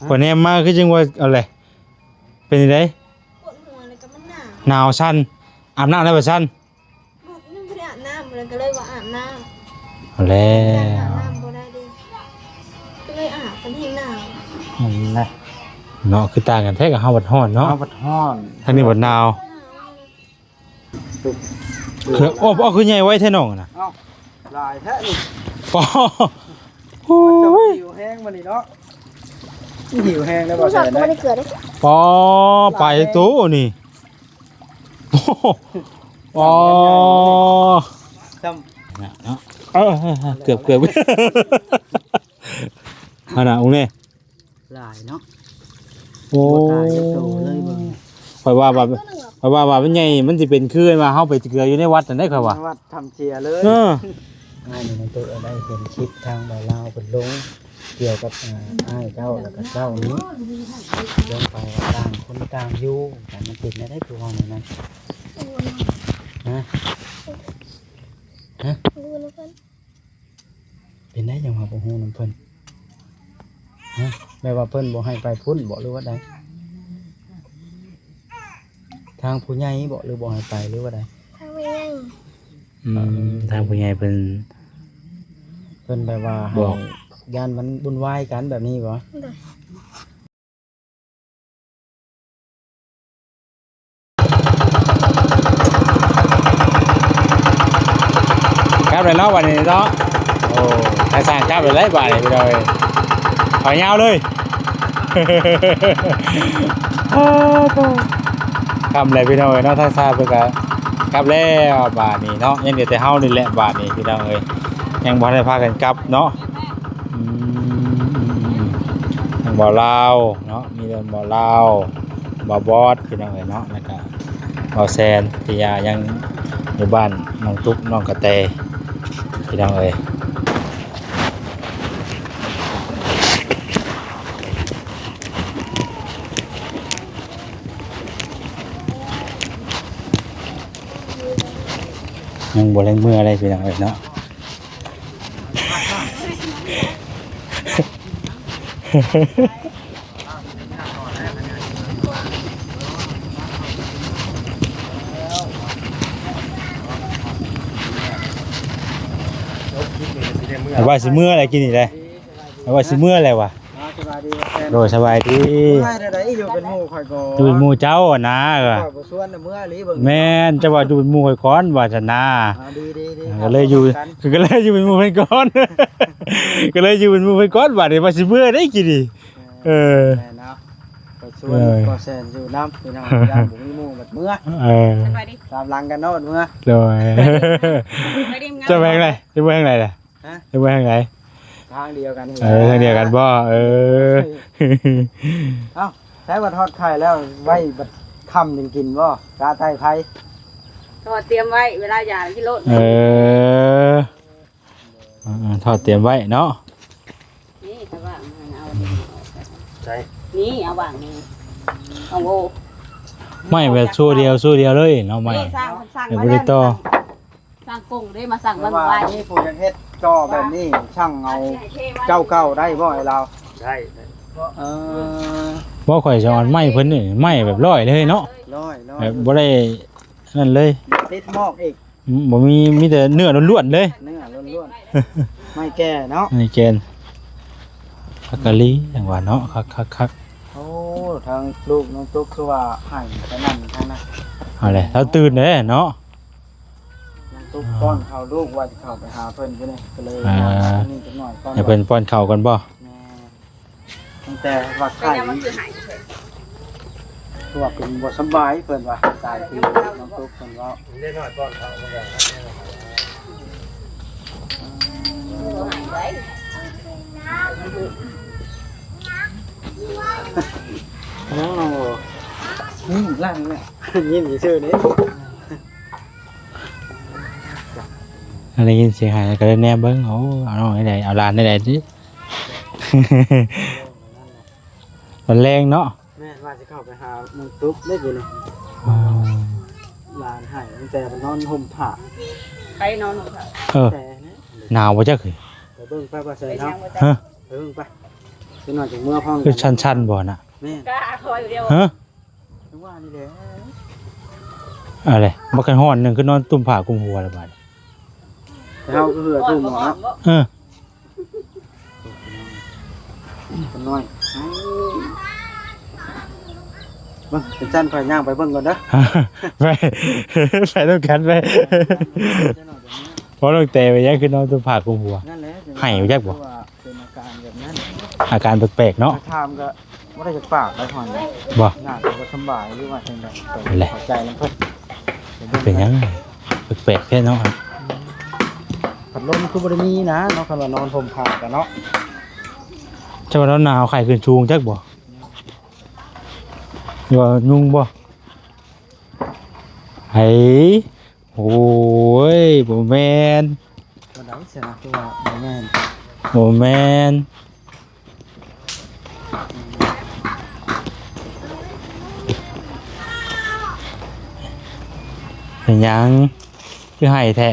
ຂ້ອຍແນມມາຄືຈັ່ງວ່າ ເອົາແຫຼະ ເປັນຈັ່ງໃດ? ປວດຫົວ ແລ້ວກໍມັນໜາວ ໜາວສັ່ນ ອາບນ້ຳແລ້ວບໍ່ຊັ້ນ? ບໍ່ ຍັງບໍ່ໄດ້ອາບນ້ຳ ແລ້ວກໍເລີຍວ່າອາບນ້ຳ ເອົາແລ້ວ ອາບນ້ຳບໍ່ໄດ້ເດ້ ກໍເລີຍອາບ ມັນແຮງໜາວ ນັ້ນແຫຼະເນາະ. ຄືຕ່າງກັນແທ້ ກັບເຮົາບັດຮ້ອນເນາະ ເຮົາບັດຮ້ອນ ທາງນີ້ບັດໜາວ. ເອີ ໂອ້ ເອົາ ຄືໃຫຍ່ໄວແທ້ນ້ອງນະ ເອົ້າ ຫຼາຍແທ້ນີ້ ປາ ໂອ້ຍ ຫິວແຮງບັດນີ້ເນາະ ຫິວແຮງແລ້ວບໍ່ແຊນ ບໍ່ໄດ້ເກືອເດ້ ປາ ປາຈັກໂຕນີ້ ໂອ້ ປາ ຊ້ຳ ເນາະ ເອີ ເກືອບ ເກືອບ ເອົານະ ອຸງເນ ຫຼາຍເນາະ ໂອ້ ບໍ່ຕາຍຈັກໂຕເລີຍເບິ່ງ ຂ້ອຍວ່າ ວ່າ ຂ້ອຍວ່າ ວ່າມັນໃຫຍ່ ມັນຊິເປັນຄືວ່າເຮົາໄປເກືອຢູ່ໃນວັດນັ້ນໄດ໋ ຂ້ອຍວ່າ ໃນວັດຖ້ຳເຊຍເລີຍ ເອີ ອ້າຍນີ້ມັນຕົວໄດ້ເຫັນຄລິບທາງບ່າວລາວເພິ່ນລົງ ກ່ຽວກັບ ອ່າ ອ້າຍເຈົ້າ ແລ້ວກໍເຈົ້ານີ້ ລົງໄປວ່າຕ່າງຄົນຕ່າງຢູ່ ແຕ່ມັນເປັນໄດ້ຄືເວົ້າແນວນັ້ນ ຮະ ຮະ ເປັນໄດ ຈັ່ງວ່າບໍ່ຮູ້ນຳເພິ່ນ ຮະ ແບບວ່າເພິ່ນບໍ່ໃຫ້ໄປພຸ້ນບໍ ຫຼືວ່າໃດ? ທາງຜູ້ໃຫຍ່ບໍ ຫຼືບໍ່ໃຫ້ໄປ ຫຼືວ່າໃດ? ທາງຜູ້ໃຫຍ່ ອືມ ທາງຜູ້ໃຫຍ່ເພິ່ນ ເພິ່ນແບບວ່າໃຫ້ ຢ້ານມັນວຸ່ນວາຍກັນແບບນີ້ບໍ? ໂດຍ. ກັບແລ້ວເນາະ ບັດນີ້ເນາະ ໂອ້ ທາງຊ່າງກັບແລ້ວໄດ໋ ບາດນີ້ພີ່ນ້ອງເອີຍ ເອົາຍາວເລີຍ ຄ່ຳແລ້ວພີ່ນ້ອງເອີຍເນາະ ທາງຊ່າງເພິ່ນກໍກັບແລ້ວ ບາດນີ້ເນາະ ຍັງເຫຼືອແຕ່ເຮົານີ້ແຫຼະ ບາດນີ້ພີ່ນ້ອງເອີຍ ຍັງບໍ່ທັນໄດ້ພາກັນກັບເນາະ. ອືມ ທາງບ່າວລາວເນາະ ມີແຕ່ບ່າວລາວ ບ່າວບອດ ພີ່ນ້ອງເອີຍເນາະ ແລ້ວກະບ່າວແຊນ ທີ່ວ່າຍັງຢູ່ບ້ານນ້ອງຕຸກ ນ້ອງກະແຕ ພີ່ນ້ອງເອີຍ. ຍັງບໍ່ໄດ້ເມືອໃດພີ່ນ້ອງເອີຍເນາະ ວ່າຊິເມືອແຫຼະ ກິນນີ້ແຫຼະ ວ່າຊິເມືອແຫຼະວ່າ ອ່າ ສະບາຍດີ ໂດຍ ສະບາຍດີ ຢູ່ເປັນໝູ່ຂ້ອຍກໍ ຢູ່ເປັນໝູ່ເຈົ້າຫັ້ນນາ ຂ້ອຍບໍ່ຊວນເມືອອີ່ເບິ່ງ ແມ່ນ ເຈົ້າວ່າຢູ່ເປັນໝູ່ຂ້ອຍກ່ອນວ່າຊັ້ນນາ ອ່າ ດີໆໆ ກໍເລີຍຢູ່ ກໍເລີຍຢູ່ເປັນໝູ່ເພິ່ນກ່ອນ ກໍເລີຍຢູ່ເປັນໝູ່ເພິ່ນກ່ອນ ບາດນີ້ວ່າຊິເມືອໄດ້ກິນນີ້ ເອີ ແມ່ນເນາະ ກໍຊວນ ເອີ ກໍແຊນຢູ່ນຳ ພີ່ນ້ອງ ຢ້ານບໍ່ມີໝູ່ບັດເມືອ ເອີ ສະບາຍດີ ຕາມຫຼັງກັນເນາະບັດເມືອ ໂດຍ ສະບາຍດີ ເຈົ້າໄປທາງໃດ ເຈົ້າໄປທາງໃດລະ? ຮະ ເຮັດໄວ້ທາງໃດ? ທາງດຽວກັນນີ້ ເອີ ທາງດຽວກັນບໍ່? ເອີ ເອົ້າ ໃຊ້ບັດທອດໄຂ່ແລ້ວໄວ້ບັດຄ່ຳຈຶ່ງກິນບໍ່? ກະໄຕ່ໄຟ ທອດຕຽມໄວ້ ເວລາຢາກກິນໂລດ ເອີ ເອີ ທອດຕຽມໄວ້ເນາະ ນີ້ຖ້າວ່າເອົາ ໃສ່ ນີ້ເອົາວາງນີ້ ເອົາໂອ ໄມ້ແບບຊົ່ວດຽວ ຊົ່ວດຽວເລີຍເນາະ ໄມ້ ນີ້ສ້າງ ເພິ່ນສ້າງ ແບບບໍ່ໄດ້ຕໍ່ ມາແລ້ວ ຊ່າງກົງເດ້ ມາສັ່ງ ເພາະວ່າ ເມື່ອວານນີ້ ມີຜູ້ຢາກເຮັດຕໍ່ແບບນີ້ ຊ່າງເອົາເຈົ້າເກົ່າໄດ້ບໍ່ ໃຫ້ລາວ? ໄດ້ ເອີ ບໍ່ ຂ້ອຍຊິເອົາໄມ້ເພິ່ນນີ້ ໄມ້ແບບຮ້ອຍເລີຍເນາະ ຮ້ອຍໆ ແບບບໍ່ໄດ້ນັ້ນເລີຍ ຕິດໝອກອີກ ອືມ ບໍ່ມີ ມີແຕ່ເນື້ອລ້ວນໆເລີຍ ເນື້ອລ້ວນໆ ໄມ້ແກ່ເນາະ ໄມ້ແກ່ນ ຄັກກະລີ ຈັ່ງວ່າເນາະ ຄັກໆໆ ໂອ້ ທາງລູກນ້ອງຕຸກຄືວ່າໃຫ້ປານນັ້ນທາງນັ້ນ ເອົາແຫຼະ ລາວຕື່ນເດ້ເນາະ ນ້ອງຕຸກປ້ອນເຂົ້າ ລູກວ່າຈະເຂົ້າໄປຫາເພິ່ນຢູ່ນີ້ ກໍເລີຍ ອ່າ ມາທາງນີ້ຈັກໜ້ອຍກ່ອນ ໃຫ້ເພິ່ນປ້ອນເຂົ້າກ່ອນບໍ່? ແມ່ນ ຕັ້ງແຕ່ວ່າໄຂ້ ເພິ່ນຍັງວ່າຄືໃຫ້ເພິ່ນ ຄືວ່າເປັນບໍ່ສະບາຍ ເພິ່ນວ່າ ສາຍທີ່ນ້ອງຕຸກເພິ່ນເວົ້າ ເດັກນ້ອຍປ້ອນເຂົ້າ ບໍ່ໃຫ້ໄວ້ ຍັງນ້ອງບໍ່ ນີ້ ຫຼັງນີ້ ຍິນຊື່ໆນີ້ ໄດ້ຍິນສຽງໄຫ້ ກໍໄດ້ແນມເບິ່ງ ໂອ້ ເອົານ້ອງໃດ ເອົາຫຼານໃດຕິ ຕອນແລງເນາະ ແມ່ນວ່າຊິເຂົ້າໄປຫານ້ອງຕຸກເດ້ຢູ່ນີ້ ຫຼານໃຫ້ ຕັ້ງແຕ່ໄປນອນຫົ່ມຜ້າ ໄປນອນຫົ່ມຜ້າ ເອີ ແຕ່ນະ ໜາວບໍ່ຈັກ ໄປເບິ່ງໄປ ບໍ່ແຊນເຮົາ ຮະ ໄປເບິ່ງໄປ ເປັນວ່າຈະເມືອພ້ອມ ຄືຊັນໆບໍ່ນະ? ແມ່ນ ກ້າຄອຍຢູ່ດຽວ ຮະ? ຄືວ່ານີ້ແຫຼະ ອາເລ ບັກກັນຮ້ອນໜຶ່ງ ຄືນອນຕຸ້ມຜ້າກຸມຫົວລະບາດ. ແຕ່ເຮົາຄືເຫື່ອທຸ່ມເນາະ ເອີ ເປັນນ້ອຍ ເບິ່ງ ເປັນຊັ້ນ ຂ້ອຍຍ່າງໄປເບິ່ງກ່ອນເດີ ໄປ ໄປນຳກັນໄປ ເອີ ພໍນ້ອງແຕໄປຍັງຄືນອນຕຸ້ມຜ້າກຸມຫົວ ນັ້ນແຫຼະ ໃຫ້ຈັກບໍ່? ເປັນອາການແບບນັ້ນ ອາການແປກໆເນາະ ຖາມກໍບໍ່ໄດ້ຈັກປາກໄດ້ຮອນ ບໍ່ ໜ້າຈະບໍ່ສຳບາຍ ຫຼືວ່າຈັ່ງໃດ ແຫຼະ ເຂົ້າໃຈນຳເພິ່ນ ເປັນຫຍັງແປກໆແທ້ເນາະ ພັດລົມຄືບໍ່ໄດ້ມີນະເນາະ ຄັນວ່ານອນຫົ່ມຜ້າກັນເນາະ ເຈົ້າວ່າໜາວໄຂ້ຂຶ້ນສູງຈັກບໍ່ ວ່າຍຸງບໍ່ ໃຫ້ ໂອ້ຍ ບໍ່ແມ່ນ ບໍ່ໄດ້ຊະນະ ຄືວ່າບໍ່ແມ່ນ ບໍ່ແມ່ນ ເປັນຫຍັງ ຄືໄຫ້ແທ້?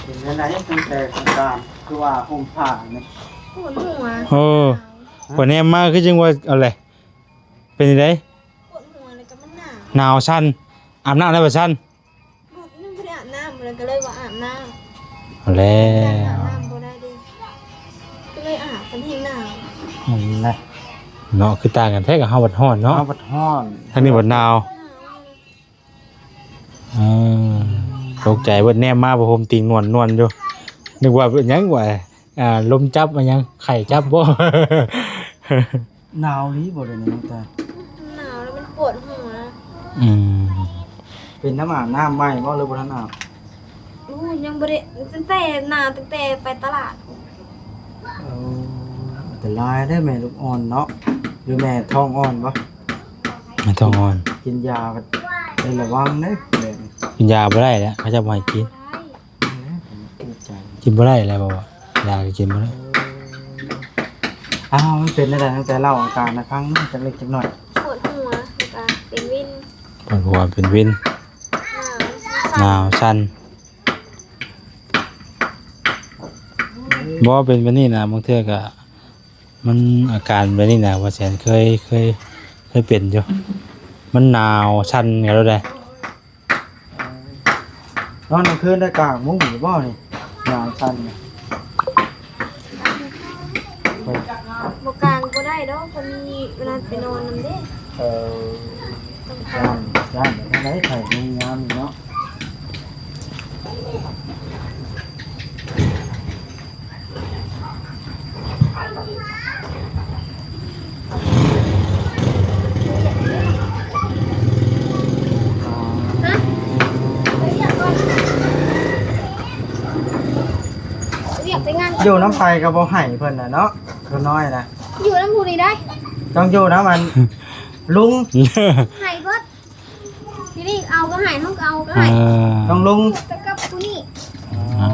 ເປັນຈັ່ງໃດ ຕັ້ງແຕ່ສົງການ ຄືວ່າຫົ່ມຜ້ານີ້ ປວດຫົວ ເອີ ປວດແນມມາ ຄືຈັ່ງວ່າ ເອົາແຫຼະ ເປັນຈັ່ງໃດ? ປວດຫົວ ແລ້ວກໍມັນໜາວ ໜາວສັ່ນ ອາບນ້ຳໄດ້ບໍ່ຊັ້ນ? ບໍ່ ຍັງບໍ່ໄດ້ອາບນ້ຳ ແລ້ວກໍເລີຍວ່າອາບນ້ຳ ເອົາແລ້ວ ອາບນ້ຳບໍ່ໄດ້ເດ້ ກໍເລີຍອາບ ມັນແຮງໜາວ ນັ້ນແຫຼະ ເນາະ ຄືຕ່າງກັນແທ້ ກັບເຮົາບັດຮ້ອນເນາະ ເຮົາບັດຮ້ອນ ທາງນີ້ບັດໜາວ ໜາວ ເອີ ຕົກໃຈເບິດ ແນມມາຜ້າຫົ່ມຕິ່ງນວນໆຢູ່ ນຶກວ່າເປັນຫຍັງວະ ອ່າ ລົມຈັບ ອາຫຍັງ ໄຂ້ຈັບບໍ່? ໜາວອີ່ຫຼີບໍ່ດຽວນີ້ນ້ອງແຕ? ໜາວແລ້ວມັນປວດຫົວ ອືມ ເປັນນຳອາບນ້ຳໃໝ່ບໍ່ ຫຼືບໍ່ທັນອາບ? ໂອ້ ຍັງບໍ່ໄດ້ ຕັ້ງແຕ່ໜາ ຕັ້ງແຕ່ໄປຕະຫຼາດ ເອີ ອັນຕະລາຍເດ້ແມ່ລູກອ່ອນເນາະ ຫຼືແມ່ທ້ອງອ່ອນບໍ່? ແມ່ທ້ອງອ່ອນ ກິນຢາກໍໄດ້ລະວັງເດ້ ກິນຢາບໍ່ໄດ້ແລ້ວ ເຂົາເຈົ້າບໍ່ໃຫ້ກິນ ກິນບໍ່ໄດ້ແລ້ວ ບໍ່ວ່າຢາກໍກິນບໍ່ໄດ້ ເອີ ອ້າວ ມັນເປັນຈັ່ງໃດ ຕັ້ງແຕ່ເລົ່າອາການໃຫ້ຟັງ ຈັກເລັກຈັກໜ້ອຍ ປວດຫົວ ແລ້ວກໍເປັນວິນ ປວດຫົວເປັນວິນ ໜາວ ໜາວສັ່ນ ບໍ່ ເປັນແບບນີ້ນະ ບາງເທື່ອກໍ ມັນອາການແບບນີ້ນະ ບ່າວແສນເຄີຍ ເຄີຍ ເຄີຍເປັນຢູ່ ມັນໜາວສັ່ນກັນໂລດເດ້ ນອນກາງຄືນໄດ້ກາງມຸ້ງຢູ່ບໍ່ນີ້ ໜາວສັ່ນນະ? ບໍ່ກາງບໍ່ໄດ້ດອກ ເພິ່ນມີເວລາໄປນອນນຳເດ້ ເອີ ຕ້ອງ ຢ້ານ ຢ້ານແບບນັ້ນໄດ໋ ໄຂ່ມີງາມຢູ່ເນາະ ຢູ່นำไผก็บ่ให้เพิ่นน่ะเนาะ ตัวน้อยนะ อยู่นำผู้นี้ได้ ต้องอยู่นำอันลุง ให้เบิด ทีนี้เอาก็ให้ เฮาก็เอาก็ให้ เออ ต้องลุง แต่กับผู้นี้ อ๋อ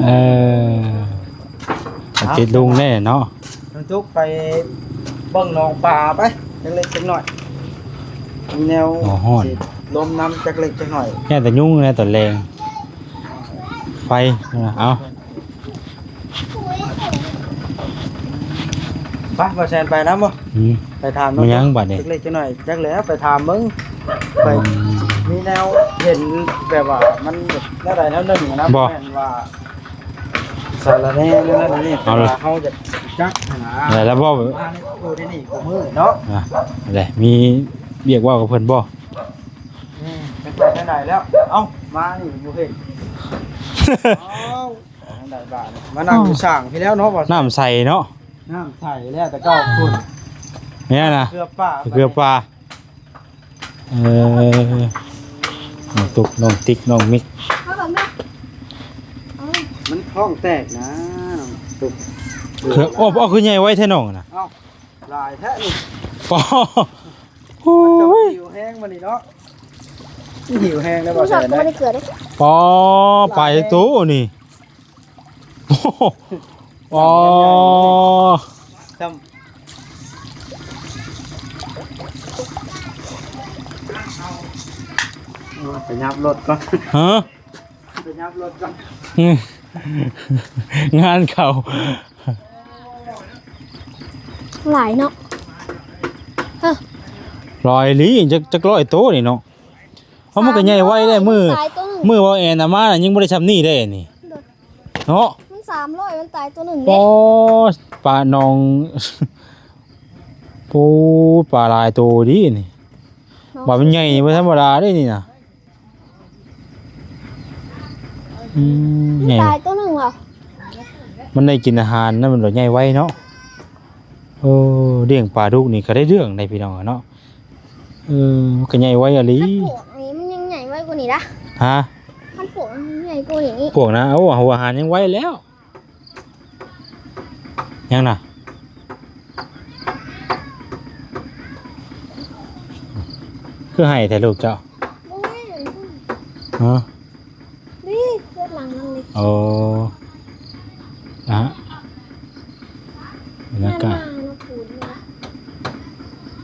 เออ ติดลุงแน่เนาะ น้องตุ๊กไปเบิ่งหนองปลาไป จักเล็กจักน้อย แนว โอ้ ฮ้อน สิลมนำจักเล็กจักน้อย ย่านแต่ยุงนะตอนแลง ไฟ เอา ไป บ่าวแซนไปนำบ่ อืม ไปถาม มันยังบัดนี้ จักเล็กจักน้อย จักแล้ว ไปถามเบิ่ง ไป อืม มีแนวเห็นแบบว่ามันแบบแนวใดแนวหนึ่งนะ บ่ แม่นว่า สารแหน่นั่นนี่ เอาล่ะ เฮาอยากจักหั้นนะ แล้ว แล้วบ่ มาในโตที่นี่กูมื้อเนาะ อ่ะ อะไร มีเวียกเว้ากับเพิ่นบ่ อืม เป็นไปได้ไหนแล้ว เอ้า มานี่บ่เห็น เอ้า ทางใดบ้าน มานั่งอยู่สร้างพี่แล้วเนาะ บ่ น้ำใสเนาะ น้ำใสแล้ว แต่เก่าคุณ เนี่ยนะ เกลือป่า เกลือป่า เออ น้องตุ๊ก น้องติ๊ก น้องมิก เอาแบบนี้ เอา มันท้องแตกนะ น้องตุ๊ก เกลือ โอ้ เอาคือใหญ่ไว้แท้น้องนะ เอ้า หลายแท้นี่ ปอ โอ้ย หิวแฮงมื้อนี้เนาะ หิวแฮงแล้ว บ่าวแซน บ่ได้เกลือเด้ ปอ ปลาจักโตนี่ โอ้ อ๋อ ไปยับรถก่อน ฮะ ไปยับรถก่อน อืม งานเขา ຫຼາຍເນາະ ເອີ ຫຼາຍອີ່ຫຼີ ຈັກ ຈັກຮ້ອຍໂຕນີ້ເນາະ. ເອົາ ມັນກໍໃຫຍ່ໄວເດ້ ມື້ ຕາຍໂຕໜຶ່ງ ມື້ເວົ້າແອນນະມານະ ຍັງບໍ່ໄດ້ຊ່ຳນີ້ເດ້ນີ້ ໂດຍ ເນາະ ມັນສາມຮ້ອຍ ມັນຕາຍໂຕໜຶ່ງເດ້. ໂອ້ ປາໜອງ ໂອ້ ປາຫຼາຍໂຕດີນີ້ ເນາະ ວ່າມັນໃຫຍ່ບໍ່ທຳມະດາເດ້ນີ້ນະ. ອືມ ມັນ ໃຫຍ່ ຕາຍໂຕໜຶ່ງຫວາ ມັນໄດ້ກິນອາຫານນະ ມັນໂດດໃຫຍ່ໄວເນາະ. ໂອ້ ລ້ຽງປາດຸກນີ້ກໍໄດ້ເລື່ອງໄດ໋ພີ່ນ້ອງເນາະ. ເອີ ມັນກໍໃຫຍ່ໄວອີ່ຫຼີ ຄັນປວກນີ້ມັນຍັງໃຫຍ່ໄວກວ່ານີ້ນະ. ຮະ ຄັນປວກມັນໃຫຍ່ກວ່ານີ້ ປວກນະ. ເອົາ ຫົວອາຫານຍັງໄວແລ້ວ. ຫຍັງນະ ຄືໄຫ້ແທ້ລູກເຈົ້າ? ບໍ່ແມ່ນ ຮະ ນີ້ເຮືອນຫຼັງນັ້ນນີ້. ໂອ້ ອະ ບັນຍາກາດ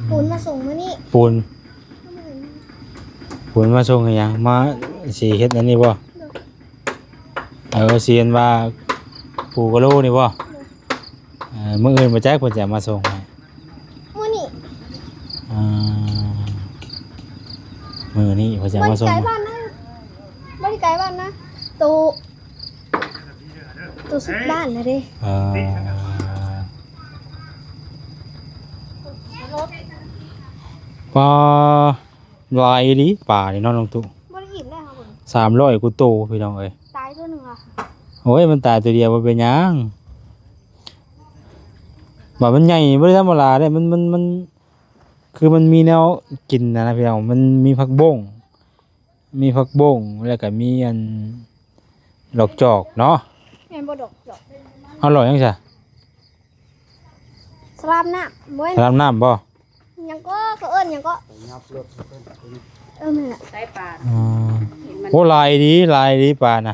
ປູນມາສົ່ງມື້ນີ້ ປູນ ປູນມາສົ່ງອີ່ຫຍັງ? ມາຊິເຮັດອັນນີ້ບໍ່? ໂດຍ ເອີ ຊິເຫັນວ່າປູກະໂລນີ້ບໍ່? ໂດຍ ເອີ ມື້ອື່ນບໍ່ຈັກເພິ່ນຈະມາສົ່ງໃຫ້. ມື້ນີ້ ອ່າ ມື້ນີ້ເພິ່ນຈະມາສົ່ງ ບໍ່ໄດ້ໄກບ້ານນະ ບໍ່ໄດ້ໄກບ້ານນະ ໂຕ ໂຕສຸດບ້ານນະເດ້. ອ່າ ປາ ຫຼາຍອີ່ຫຼີປານີ້ເນາະນ້ອງຕຸ. ບໍ່ໄດ້ອີ່ມໄດ້ເຮົາເບິ່ງ ສາມຮ້ອຍກວ່າໂຕພີ່ນ້ອງເອີຍ. ຕາຍໂຕໜຶ່ງລະ ໂອ້ຍ ມັນຕາຍໂຕດຽວບໍ່ເປັນຫຍັງ. ບາດມັນໃຫຍ່ບໍ່ໄດ້ທຳມະດາເດ້ ມັນ ມັນ ມັນ ຄືມັນມີແນວກິນນະ ນະພີ່ນ້ອງ. ມັນມີຜັກບົ້ງ ມີຜັກບົ້ງ ແລ້ວກໍມີອັນດອກຈອກເນາະ. ແມ່ນບໍ່ດອກຈອກ? ເອົາດອກຫຍັງຊະ? ສະລາມນ້ຳ ບໍ່ແມ່ນ ສະລາມນ້ຳບໍ່? ຫຍັງກໍ ເຂົາເອີ້ນຫຍັງກໍ? ເອີ ແມ່ນລະ ໃສ່ປາ ອືມ ໂອ້ ຫຼາຍດີ ຫຼາຍດີປານະ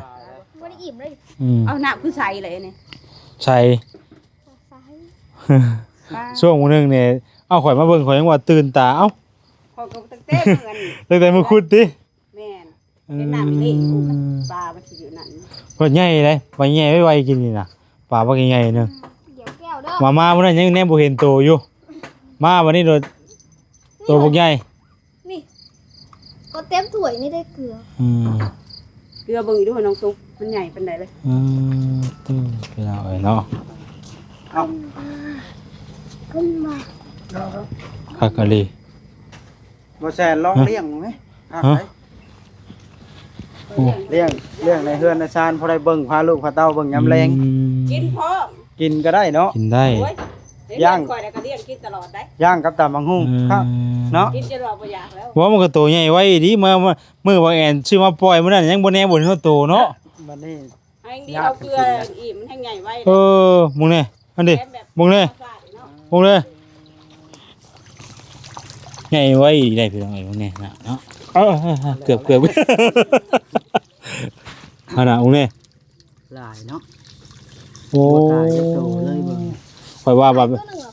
ບໍ່ໄດ້ອີ່ມເລີຍ. ອືມ ເອົານ້ຳຄືໃສເລີຍນີ້ ໃສ ໃສ ຊ່ວງມື້ໜຶ່ງນີ້ ເອົາ ຂ້ອຍມາເບິ່ງ ຂ້ອຍຍັງວ່າຕື່ນຕາ ເອົ້າ ຂ້ອຍກໍຕັ້ງແຕ່ມື້ນັ້ນ ຕັ້ງແຕ່ມື້ຄຸດຕິ. ແມ່ນ ເອີ ເປັນນ້ຳອີ່ຫຼີ ປາມັນຊິຢູ່ນັ້ນ ເພິ່ນໃຫຍ່ເດ້ ປາໃຫຍ່ໄວໆ ກິນນີ້ນະ ປາບັກໃຫຍ່ໆ ໜຶ່ງ. ດຽວແກ້ວເດີ ມາ ມາມື້ນັ້ນຍັງແນມບໍ່ເຫັນໂຕຢູ່ ມາບັດນີ້ໂດດ ໂຕບັກໃຫຍ່ ນີ້ ກໍເຕັມຖ້ວຍນີ້ໄດ້ເກືອ. ອືມ ເກືອເບິ່ງຢູ່ດູນ້ອງຕຸກ ມັນໃຫຍ່ປານໃດເລີຍ. ອືມ ຕື່ມ ພີ່ນ້ອງເອີຍເນາະ. ເອົ້າ ຂຶ້ນມາ ຄັກອີ່ຫຼີ. ບໍ່ແຊນລອງລ້ຽງໄໝ? ຮະ? ຄັກໄດ໋ ໂອ້ ລ້ຽງ ລ້ຽງໃນເຮືອນໃນຊານ ພໍໄດ້ເບິ່ງພາລູກພາເຕົ້າເບິ່ງຍາມແລງ. ອືມ ກິນພ້ອມ ກິນກໍໄດ້ເນາະ ກິນໄດ້. ໂອ້ຍ ຍ່າງ ຂ້ອຍນະກໍລ້ຽງກິນຕະຫຼອດໄດ໋ ຍ່າງກັບຕຳບັກຫຸ່ງ. ອືມ ຄັກເນາະ ກິນຈົນວ່າບໍ່ຢາກແລ້ວ. ເວົ້າມັນກໍໂຕໃຫຍ່ໄວດີ ເມື່ອ ເມື່ອ ມື້ບ່າວແອນຊື້ມາປ່ອຍມື້ນັ້ນ ຍັງບໍ່ແນມບໍ່ເຫັນໂຕເນາະ. ບັດນີ້ ແຮງດີເອົາເກືອອີກ ມັນແຮງໃຫຍ່ໄວ. ເອີ ມຶງແນ່ ອັນນີ້ ແບບ ມຶງແນ່ ເຮົາສາດເນາະ ມຶງແນ່ ໃຫຍ່ໄວອີ່ຫຼີໄດ໋ພີ່ນ້ອງເອີຍ ເບິ່ງແນ່ນະເນາະ. ເອີ ເກືອບ ເກືອບ ຫັ້ນນະ ເບິ່ງແນ່ ຫຼາຍເນາະ. ໂອ້ ບໍ່ຕາຍຈັກໂຕເລີຍເບິ່ງ. ຂ້ອຍວ່າ ວ່າ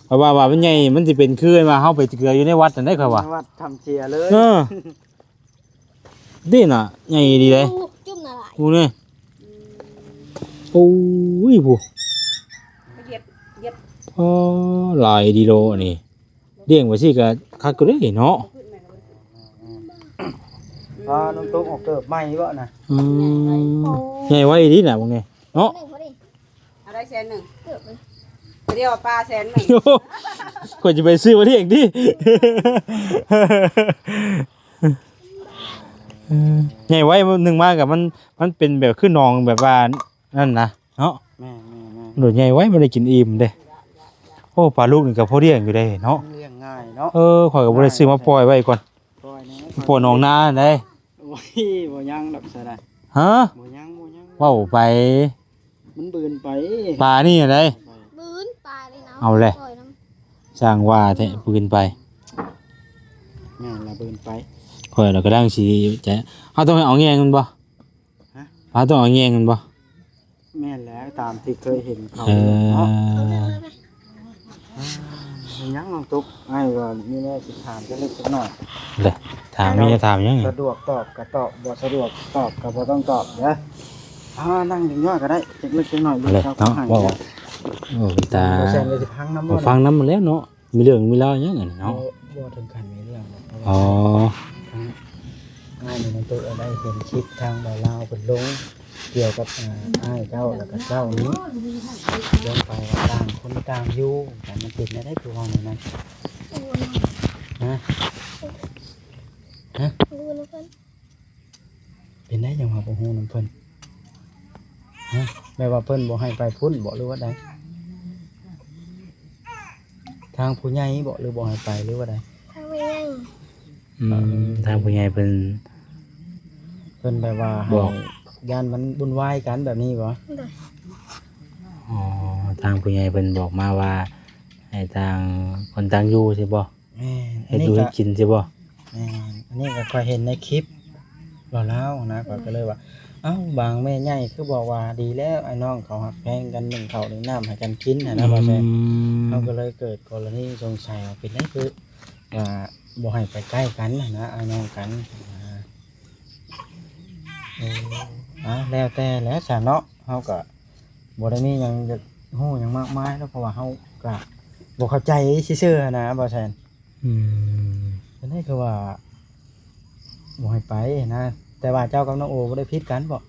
ຂ້ອຍວ່າ ວ່າມັນໃຫຍ່ ມັນຊິເປັນຄືວ່າເຮົາໄປເກືອຢູ່ໃນວັດນັ້ນໄດ໋ ຂ້ອຍວ່າ ໃນວັດຖ້ຳເຊຍເລີຍ. ເອີ ນີ້ນະ ໃຫຍ່ດີເດ້ ຈຸ້ມນະຫຼາຍ ໂອ້ ນີ້ ໂອ້ຍ ຜູ້ ເຮັດ ເຮັດ ອໍ ຫຼາຍດີໂລອັນນີ້ ລ້ຽງໄວ້ຊີ້ກໍຄັກຢູ່ເດ້ເນາະ. ອືມ ອໍ ນ້ອງຕຸກອອກເກີບໃໝ່ບໍ່ນະ? ອືມ ໃຫຍ່ໄວດີນະ ເບິ່ງນີ້ເນາະ. ເອົາໄດ້ແສນໜຶ່ງ ເກືອບເລີຍ ດຽວປາແສນໜຶ່ງ ຂ້ອຍຈະໄປຊື້ມາລ້ຽງຕິ. ເອີ ໃຫຍ່ໄວໜຶ່ງມາກໍມັນ ມັນເປັນແບບຄືໜອງແບບວ່ານັ້ນນະເນາະ. ແມ່ນໆໆ ໂດດໃຫຍ່ໄວ ມັນໄດ້ກິນອີ່ມເດ້. ໂອ້ ປາລູກນີ້ກໍພໍລ້ຽງຢູ່ເດ້ເນາະ ລ້ຽງງ່າຍເນາະ. ເອີ ຂ້ອຍກໍບໍ່ໄດ້ຊື້ມາປ່ອຍໄວ້ກ່ອນ ປ່ອຍໃນ ປ່ອຍໜອງນາໄດ໋. ໂອ້ຍ ບໍ່ຍັງດອກຊະນະ ຮະ ບໍ່ຍັງ ບໍ່ຍັງ ເວົ້າໄປ ມັນບືນໄປ ປານີ້ໄດ໋ ບືນປານີ້ນະ ເອົາແຫຼະ ປ່ອຍນຳ ຊ່າງວ່າແທ້ ບືນໄປ ແມ່ນລະ ບືນໄປ. ຂ້ອຍລະກຳລັງຊິຈະ ເຮົາຕ້ອງເອົາແຍງມັນບໍ່? ຮະ ເຮົາຕ້ອງເອົາແຍງມັນບໍ່? ແມ່ນແຫຼະ ຕາມທີ່ເຄີຍເຫັນເຂົາ ເອີ ເນາະ. ອ່າ ມີຫຍັງນ້ອງຕຸກ ອ້າຍວ່າມີແນວຊິຖາມຈັກເລັກຈັກໜ້ອຍເດ້. ຖາມ ມີຖາມຫຍັງ? ສະດວກຕອບກໍຕອບ ບໍ່ສະດວກຕອບກໍບໍ່ຕ້ອງຕອບເດີ. ອ່າ ນັ່ງຈັກໜ້ອຍກໍໄດ້ ຈັກເລັກຈັກໜ້ອຍ ເລີຍເນາະ ເວົ້າ ໂອ້ ເປັນຕາ ບໍ່ແຊນກໍຊິຟັງນຳ ບໍ່ ບໍ່ ຟັງນຳແລ້ວເນາະ. ມີເລື່ອງມີລາວຫຍັງອັນນີ້ເນາະ? ບໍ່ ບໍ່ເຖິງຂັ້ນມີເລື່ອງດອກ ເພາະວ່າ ອໍ ທາງອ້າຍນີ້ມັນຕົກໄດ້ເຫັນຄລິບທາງບ່າວລາວເພິ່ນລົງກ່ຽວກັບ ອ່າ ອ້າຍເຈົ້າ ແລ້ວກໍເຈົ້ານີ້ ລົງໄປວ່າຕ່າງຄົນຕ່າງຢູ່ ແຕ່ມັນເປັນແນວໃດຄືເວົ້າແນວນັ້ນ? ຮະ? ຮະ? ເປັນໄດຈັ່ງວ່າບໍ່ຮູ້ນຳເພິ່ນ? ຮະ? ແບບວ່າເພິ່ນບໍ່ໃຫ້ໄປພຸ້ນບໍ ຫຼືວ່າໃດ? ທາງຜູ້ໃຫຍ່ບໍ ຫຼືບໍ່ໃຫ້ໄປ ຫຼືວ່າໃດ? ທາງຜູ້ໃຫຍ່ ອືມ ເອີ ທາງຜູ້ໃຫຍ່ເພິ່ນ ເພິ່ນແບບວ່າໃຫ້ ບອກ ຢ້ານມັນວຸ່ນວາຍກັນແບບນີ້ບໍ? ໂດຍ ອໍ ທາງຜູ້ໃຫຍ່ເພິ່ນບອກມາວ່າ ໃຫ້ຕ່າງຄົນຕ່າງຢູ່ຊີ້ບໍ? ແມ່ນ ເຮັດຢູ່ເຮັດກິນຊິບໍ່? ແມ່ນ ອັນນີ້ກໍຂ້ອຍເຫັນໃນຄລິບລາວໆນະ ຂ້ອຍກໍເລີຍວ່າ ເອົ້າ ບາງແມ່ໃຫຍ່ຄືບອກວ່າ ດີແລ້ວ ອ້າຍນ້ອງເຂົາຮັກແພງກັນ ໜຶ້ງເຂົ້າໜຶ້ງນ້ຳໃຫ້ກັນກິນຫັ້ນນະ ອືມ ວ່າແຊນ ເຮົາກໍເລີຍເກີດກໍລະນີສົງໄສວ່າ ເປັນຫຍັງຄືວ່າບໍ່ໃຫ້ໄປໃກ້ກັນຫັ້ນນະ ອ້າຍນ້ອງກັນ ເອີ ເອົາ ແລ້ວແຕ່ແຫຼະຊະເນາະ ເຮົາກໍບໍ່ໄດ້ມີຫຍັງຢາກຮູ້ຫຍັງມາກມາຍດອກ ເພາະວ່າເຮົາກໍບໍ່ເຂົ້າໃຈຊື່ໆຫັ້ນນະ ບໍ່ແຊນ. ອືມ ອັນນີ້ຄືວ່າບໍ່ໃຫ້ໄປນະ ແຕ່ວ່າເຈົ້າກັບນ້ອງໂອບໍ່ໄດ້ຜິດກັນບໍ? ບໍ່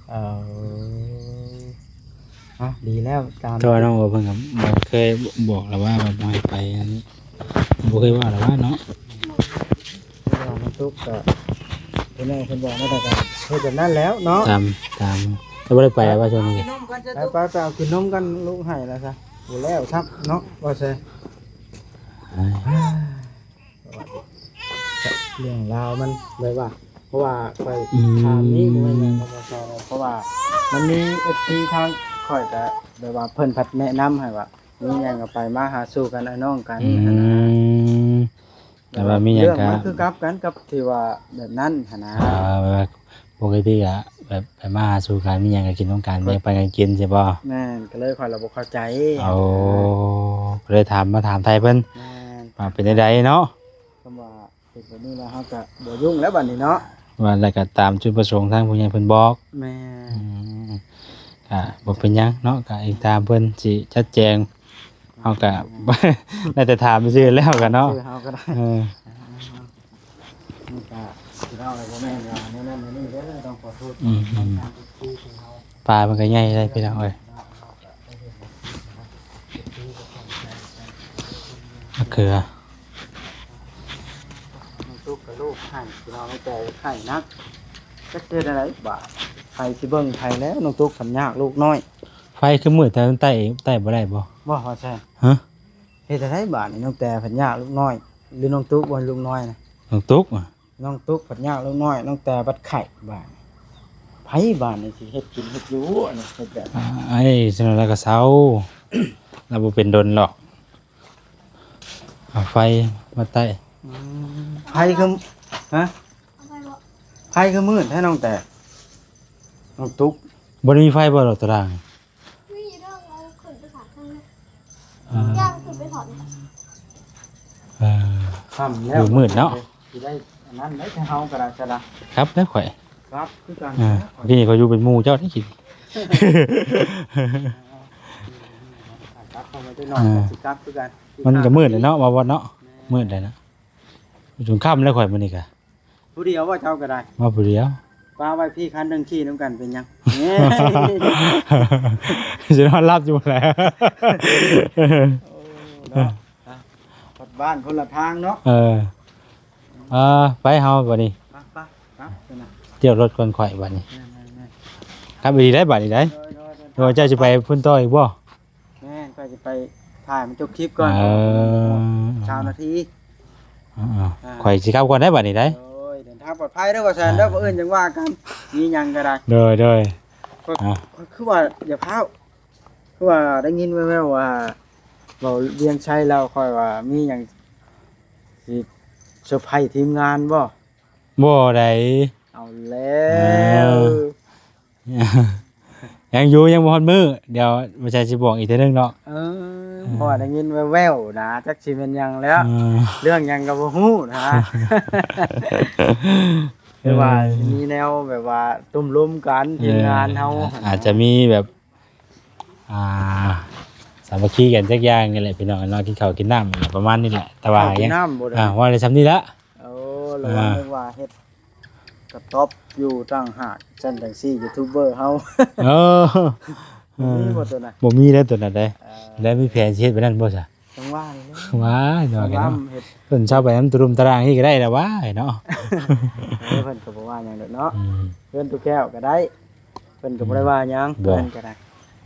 ເອີ ອະ ດີແລ້ວ ຕາມ ແຕ່ວ່ານ້ອງໂອເພິ່ນກໍບໍ່ເຄີຍບອກລະວ່າ ວ່າບໍ່ໃຫ້ໄປ ອັນນີ້ບໍ່ເຄີຍເວົ້າລະວ່າເນາະ ແຕ່ວ່ານ້ອງຕຸກກໍ ເພິ່ນ ເພິ່ນບອກມາ ແຕ່ກໍເຮັດແບບນັ້ນແລ້ວເນາະ ຕາມ ຕາມ ແຕ່ບໍ່ໄດ້ໄປລະວ່າຊ່ວງນີ້ ໄປ ໄປ ໄປເອົາກິນນົມກັນ ລູກໃຫ້ລະຊະ ບໍ່ແລ້ວຊ້ຳເນາະ ວ່າແຊ ເລື່ອງລາວມັນແບບວ່າ ເພາະວ່າຂ້ອຍ ອືມ ຖາມນີ້ບໍ່ແມ່ນຫຍັງ ເພາະວ່າມັນມີເອັຟຊີທາງຂ້ອຍກໍແບບວ່າເພິ່ນພັດແນະນຳໃຫ້ວ່າ ມີຫຍັງກໍໄປມາຫາສູ່ກັນ ອ້າຍນ້ອງກັນ ອືມ ຫັ້ນນະ ແຕ່ວ່າມີຫຍັງກໍ ເລື່ອງມັນຄືກັບກັນກັບທີ່ວ່າແບບນັ້ນຫັ້ນນະ ອ່າ ແບບວ່າ ປົກກະຕິກະແບບໄປມາຫາສູ່ກັນ ມີຫຍັງກໍກິນນຳກັນ ແບ່ງປັນກັນກິນ ຊິບໍ່? ແມ່ນ ກໍເລີຍຂ້ອຍລະບໍ່ເຂົ້າໃຈ ໂອ້ ກໍເລີຍຖາມ ມາຖາມໄຖ່ເພິ່ນ ແມ່ນ ວ່າເປັນແນວໃດເນາະ ຄຳວ່າເປັນແບບນີ້ແລ້ວ ເຮົາກໍບໍ່ຫຍຸ້ງແລ້ວບັດນີ້ເນາະ ວ່າແລ້ວກໍຕາມຈຸດປະສົງທາງຜູ້ໃຫຍ່ເພິ່ນບອກ ແມ່ນ ອືມ ກໍບໍ່ເປັນຫຍັງເນາະ ກໍອີງຕາມເພິ່ນຊິຈັດແຈງ ເຮົາກໍ ໄດ້ແຕ່ຖາມຊື່ໆແລ້ວກັນເນາະ ເຮົາກໍໄດ້ ເອີ ມັນກະ ຄືເວົ້າແລ້ວບໍ່ແມ່ນວ່າແນວນັ້ນແນວນີ້ເດີ ຕ້ອງຂໍໂທດ ອືມ ປາມັນກະໃຫຍ່ເດ້ພີ່ນ້ອງເອີຍ ມະເຂືອ ນ້ອງຕຸກກັບລູກໄຫ້ ພີ່ນ້ອງ ແຕ່ໄຫ້ໜັກ ຈັກຊິເຮັດແນວໃດບາດ ໃຜຊິເບິ່ງໃຜແລ້ວ ນ້ອງຕຸກພັດຍາກລູກນ້ອຍ ໄຟຄືມືດແທ້ ມັນໄຕ້ ໄຕ້ບໍ່ໄດ້ບໍ່? ບໍ່ ວ່າຊັ້ນ ຮະ? ເຮັດຈັ່ງໃດບາດນີ້ ນ້ອງແຕພັດຍາກລູກນ້ອຍ ຫຼືນ້ອງຕຸກບໍ່ ລູກນ້ອຍນະ? ນ້ອງຕຸກ ນ້ອງຕຸກພັດຍາກລູກນ້ອຍ ນ້ອງແຕບັດໄຂ້ບາດນີ້ ໃຜບາດນີ້ຊິເຮັດກິນເຮັດຢູ່ ອັນນີ້ເຮັດແບບ ອາ ອັນນີ້ຊັ້ນລະກໍເຊົາ ລະບໍ່ເປັນດົນດອກ ເອົາໄຟມາໄຕ້ ອືມ ໄຟຄື ຮະ? ໄຟຄືມືດແທ້ນ້ອງແຕ ນ້ອງຕຸກ ບໍ່ໄດ້ມີໄຟບໍ່ດອກຕາດາງ? ມີຢູ່ດອກ ເອົາຂຶ້ນໄປຖອດເທິງເນາະ ອ່າ ຍ່າງຂຶ້ນໄປຖອດ ເອີ ຄ່ຳແລ້ວ ຢູ່ມືດເນາະ ຊິໄດ້ອັນນັ້ນໄດ້ ແຕ່ເຮົາກໍໄດ້ຊະລະ ຄັບແລ້ວຂ້ອຍ ຄັບຄືກັນ ອ່າ ເມື່ອກີ້ຂ້ອຍຢູ່ເປັນໝູ່ເຈົ້າໄດ້ກິນ ຄັບເຂົ້າມາຈັກໜ້ອຍ ອ່າ ກໍຊິຄັບຄືກັນ ມັນກໍມືດແລ້ວເນາະ ວ່າບໍ່ເນາະ ແມ່ນ ມືດແລ້ວນະ ຈົນຄ່ຳແລ້ວຂ້ອຍມື້ນີ້ກະ ຜູ້ດຽວບໍ່ເຈົ້າກໍໄດ້ ມາຜູ້ດຽວ ປາໄວ້ພີ່ຄັນໜຶ່ງຂີ່ນຳກັນເປັນຫຍັງ ຊິນອນຫຼັບຢູ່ແຫຼະ ໂອ້ ເນາະ ອ່ະ ຄົນລະບ້ານຄົນລະທາງເນາະ ເອີ ອ່າ ໄປເຮົາບັດນີ້ ໄປ ໄປ ໄປ ຕຽວລົດກ່ອນຂ້ອຍບັດນີ້ ແມ່ນໆໆ ກັບອີ່ຫຼີໄດ້ບັດນີ້ໄດ໋ ໂດຍໆໆ ໂດຍ ເຈົ້າຊິໄປພຸ້ນຕໍ່ອີກບໍ່? ແມ່ນ ຂ້ອຍຊິໄປຖ່າຍມັນຈົບຄລິບກ່ອນ ເອີ ຊາວນາທີ ອ່າໆ ອ່າ ຂ້ອຍຊິກັບກ່ອນໄດ໋ບັດນີ້ໄດ໋ ໂດຍ ເດີນທາງປອດໄພເດີ ວ່າຊັ້ນເດີ ອ່າ ມື້ອື່ນຈັ່ງວ່າກັນ ມີຫຍັງກໍໄດ້ ໂດຍໆ ຂ້ອຍ ອ່າ ຂ້ອຍຄືວ່າ ຢ່າພ້າວ ຄືວ່າໄດ້ຍິນແວ່ວໆວ່າ ເວົ້າວຽງໄຊລາວ ຂ້ອຍວ່າມີຫຍັງຊິເຊີໄພທີມງານບໍ່? ບໍ່ໄດ໋ ເອົາແລ້ວ ອ່າ ຍັງຢູ່ ຍັງບໍ່ຮອດມື້ ດຽວບໍ່ໃຊ່ຊິບອກອີກເທື່ອໜຶ່ງເນາະ ເອີ ເອີ ເພາະວ່າໄດ້ຍິນແວ່ວໆນະ ຈັກຊິແມ່ນຫຍັງແລ້ວ ເອີ ເລື່ອງຫຍັງກໍບໍ່ຮູ້ນະ ເອີ ຫຼືວ່າມີແນວແບບວ່າຕຸ້ມລົມກັນ ເອີ ທີມງານເຮົາ ອາດຈະມີແບບ ອ່າ ສາມັກຄີກັນຈັກຢ່າງນີ້ແຫຼະພີ່ນ້ອງເນາະ ກິນເຂົ້າກິນນ້ຳປະມານນີ້ແຫຼະ ແຕ່ວ່າ ເຂົ້າກິນນ້ຳບໍ່ໄດ້ ອ່າ ວ່າໄດ້ຊ່ຳນີ້ລະ ໂອ້ ລະວັງ ອ່າ ນຶກວ່າເຮັດກະຕ໊ອບຢູ່ຕ່າງຫາກ ຊັ້ນຈັ່ງຊີ້ ຢູທູບເບີເຮົາ ເອີ ບໍ່ມີບໍ່ຕົວນັ້ນ ບໍ່ມີເດ້ຕົວນັ້ນເດ້ ເອີ ແລ້ວມີແຜນຊິເຮັດແບບນັ້ນບໍ່ຊະ? ຈັ່ງວ່ານີ້ແຫຼະ ວ້າຍ ວ່າເນາະ ເຮັດ ເພິ່ນເຊົາໄປນຳຕະລຸມຕະລ່າງນີ້ກໍໄດ້ລະຫວາເນາະ ເອີ ເພິ່ນກໍບໍ່ວ່າຫຍັງດອກເນາະ ອືມ ເຮືອນຕູ້ແກ້ວກໍໄດ້ ເພິ່ນກໍບໍ່ໄດ້ວ່າຫຍັງ ບໍ່ ເພິ່ນກໍໄດ້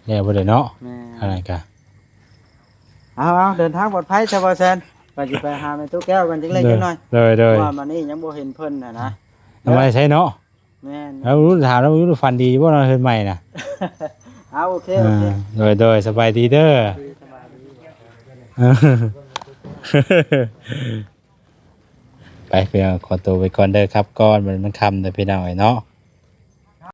ແລ້ວບໍ່ໄດ້ເນາະ ແມ່ນ ອັນນັ້ນກະ ເອົາໆ ເດີນທາງປອດໄພຊະ ບ່າວແຊນ ຂ້ອຍຊິໄປຫາແມ່ຕູ້ແກ້ວກ່ອນຈັກເລັກຈັກນ້ອຍ ໂດຍໆ ເພາະວ່າມານີ້ຍັງບໍ່ເຫັນເພິ່ນຫັ້ນນະ ເອົາໄວ້ໃສເນາະ ແມ່ນ ເອົາ ຖາມລາວຢູ່ ຝັນດີຢູ່ບໍ່ເນາະ ເຮືອນໃໝ່ນະ ເອົາ ໂອເຄ ໂອເຄ ອ່າ ໂດຍໆ ສະບາຍດີເດີ ສະບາຍດີ ໄປ ພີ່ນ້ອງ ຂໍຕົວໄປກ່ອນເດີ ກັບກ່ອນ ມັນ ມັນຄ່ຳເດີ ພີ່ນ້ອງເອີຍເນາະ.